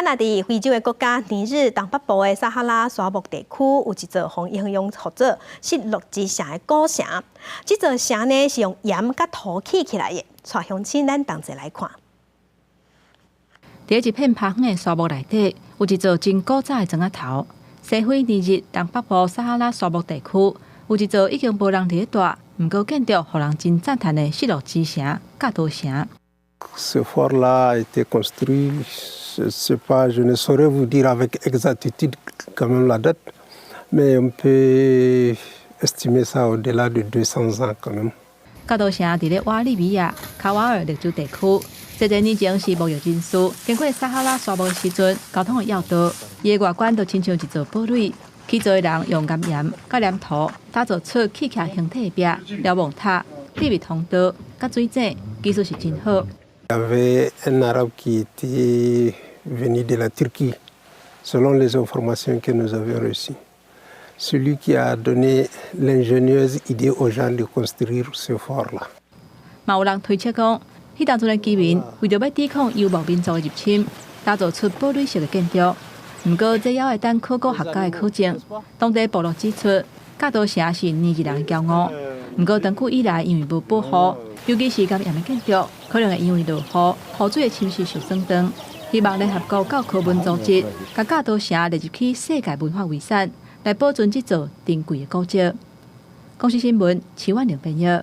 啊，若佇非洲的國家尼日東北部的撒哈拉沙漠地區，有一座予人形容號做失落之城的古城。這座城呢是用鹽佮土起起來的。帶鄉親咱同齊來看。佇一片荒遠的沙漠內底，有一座真古早的磚仔頭。西非尼日東北部撒哈拉沙漠地區，有一座已經無人佇咧蹛，毋過建築予人真讚嘆的失落之城——甲多城。 Ce fort-là a été construit, je sais pas, je ne saurais vous dire avec exactitude quand même la date, mais on peut estimer ça au-delà de 200 ans quand même. 甲多城佇咧瓦利比亞卡瓦爾綠洲地區，濟濟年前是貿易人士經過撒哈拉沙漠的時陣，交通的要道。伊的外觀就親像一座堡壘，起造的人用岩鹽佮黏土打造出起徛形體的壁、瞭望塔、秘密通道佮水井，技術是真好。 Il y avait un Arabe qui était venu de la Turquie, selon les informations que nous avions reçues. Celui qui a donné l'ingénieuse idée aux gens de construire ce fort-là. 嘛有人推測講，彼當陣的居民為著欲抵抗游牧民族的入侵，打造出堡壘式的建築。毋過，這猶愛等考古學家的考證。當地部落指出，甲多城是尼日人的驕傲。毋過，長久以來因為無保護，尤其是岩鹽的建築，可能會因為落雨、雨水的侵蝕受損斷。希望聯合國教科文組織共甲多城列入去世界文化遺產，來保存這座珍貴的古蹟。公視新聞，徐婉玲編譯。